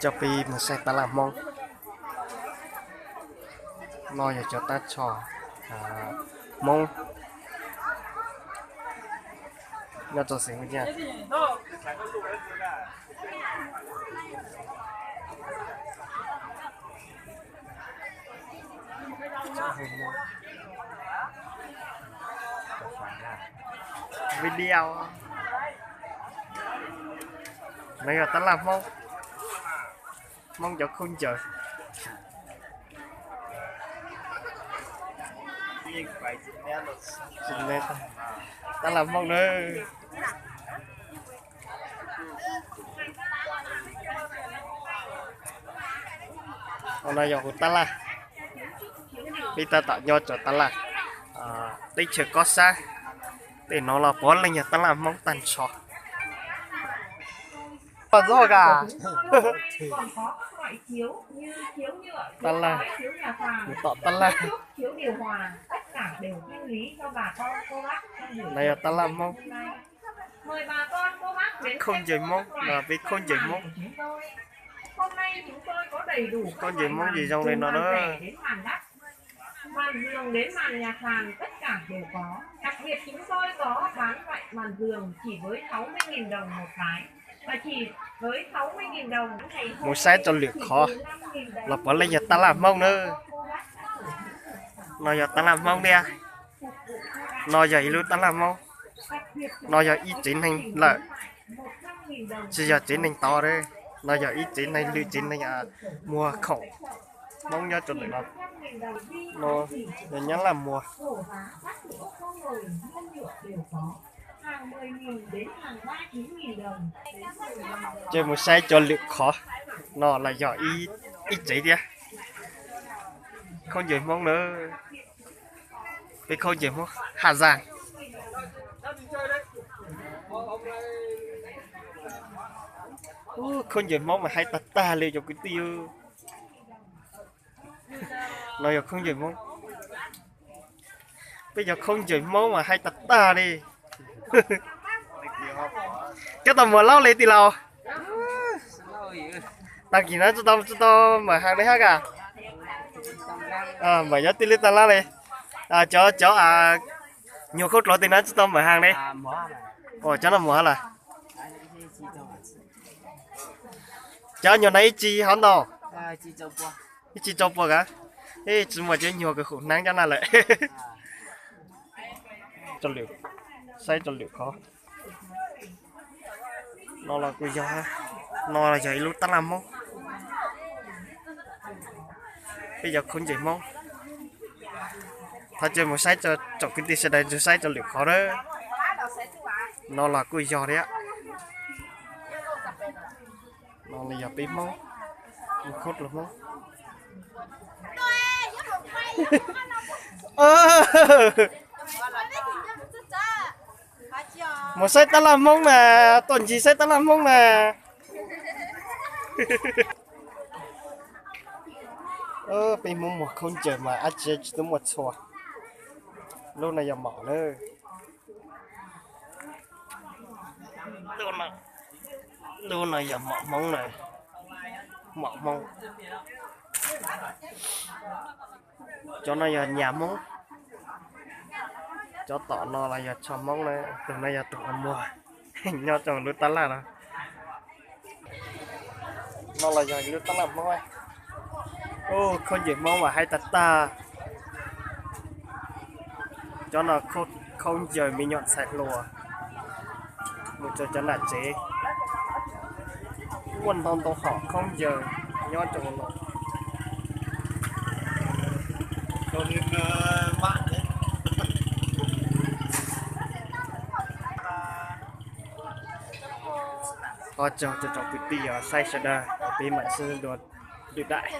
Coj peb mus saib tab laj Hmoob. No yog cov tab tsho Hmoob nyob rau xeev Viaj. Video. No yog tab laj Hmoob, Hmoob cov khaub ncaws. Tab laj Hmoob na. No yog kuv tab laj. Peb tab tom nyob rau tab laj teb chaws Kob Xab. Tej no los puav leej yog tab laj Hmoob tag nrho. Tab laj, kuv tom tab laj. No yog tab laj Hmoob. Khaub ncaws Hmoob no, peb khaub ncaws Hmoob. Khaub ncaws Hmoob ces zoo li no na. Mus saib rau lwm qhov los puav leej yog tab laj Hmoob na. No yog tab laj Hmoob thiab. No yog ib lub tab laj Hmoob. No yog ib tsev neeg lawm, tsis yog tsev neeg tod. No yog ib tsev neeg, lwm tsev neeg muag khoom Hmoob nyob rau ntawm no. No yog nyab laj muag. Ces mus saib cov lwm qhov. No los yog ib tsev thiab. Khaub ncaws Hmoob na. Peb khaub ncaws Hmoob Haj Zaaj. Khaub ncaws Hmoob mas haib tag tag li cov kwv tij. No yog khaub ncaws Hmoob. Peb cov khaub ncaws Hmoob mas haib tag tag li. Koj tau muag laub li tij laug? Tag kis no tsis tau, tsis tau mawm haas li hab ka? Mawm nyob tij lub taj lab li. Cov, cov nyuag khaub dluav tej no tsis tau mawm haas li. Cov no muag hab lawm. Cov nyuag no ib tsig hov ntau? Ib tsig rau puas ka? Ib tsis muaj cov nyuag kws hum hneev cov no lawm. Saib rau lwm qhov. No los kuj yog, no los yog ib lub tab laj Hmoob. Peb cov khaub ncaws Hmoob. Thov caw mus saib, tsoom kwv tij sawv daws mus saib rau lwm qhov na. No los kuj yog thiab. No los yog peb Hmoob, khaub dluav Hmoob. Mus saib tab laj Hmoob mas, tuaj ncig saib tab laj Hmoob mas. Peb Hmoob muag khaub ncaws mas dab tsi tsis tub muaj txhua. Lub no yog mom na. Lub no yog mom Hmoob na. Mom Hmoob. Cov no yog nyas Hmoob. Cov tom no los yog tsho Hmoob na. Tus no yog tus uas muag nyob rau lub tab laj no. No los yog lub tab laj Hmoob. Khaub ncaws Hmoob mas haib tag tag. Cov no khaub ncaws me nyuam ntxhais hluas mus rau cov nam tsev. Muaj ntau ntau hom khaub ncaws nyob rau no. Ua tsaug rau tsoom kwv tij saib sawv daws, peb mam sib ntsib dua lwm daim.